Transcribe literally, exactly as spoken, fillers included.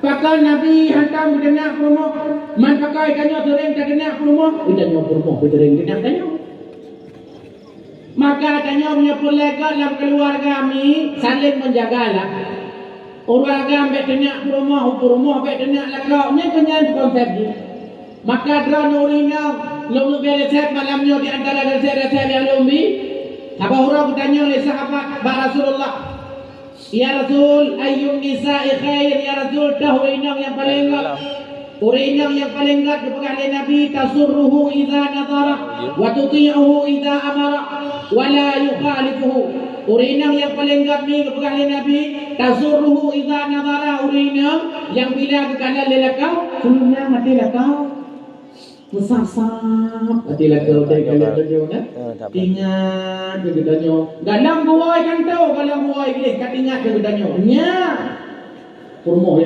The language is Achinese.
Pakon Nabi hantom geuteunak peurumoh? Man pakon tanyoe seuring tateunak peurumoh? Tanyoe peurumoh seuring teunak tanyoe. Maka tanyoe meunyoe peureulèe göt lam keuluwarga mi, saléng meujagalah. Ureueng agam bèk teunak peurumoh, peurumoh bèk teunak lakoe. Nyan keuh nyan konsep jih. Maka droeneuh ureueng inong, lôn neubri resep malam nyoe di antara resep-resep nyang lôn bi. Saboh uroe geutanyoe lé sahabat bak Rasulullah, "Ya Rasul, ayyun nisa'i khair?" Ya Rasul, toh ureueng inong nyang paleng göt? Ureueng inong nyang paleng göt geupeugah lé Nabi, "Tasurruhu idza nadhara, wa tuti'uhu idza amara, wa la yukhalifuhu." Ureueng inong nyang paleng göt mi geupeugah lé Nabi, "Tasurruhu idza nadhara," ureueng inong nyang bila geukalon lé lakoe, seunang até lakoe. Meusab-sab até lakoe, udah kalon tanyoe, nah. Eh, tak apa. Ingat keu geutanyoe. Galom buwoi kan tho, galom buwoi gleh, ka ingat keu geutanyoe. Nyan. Peurumoh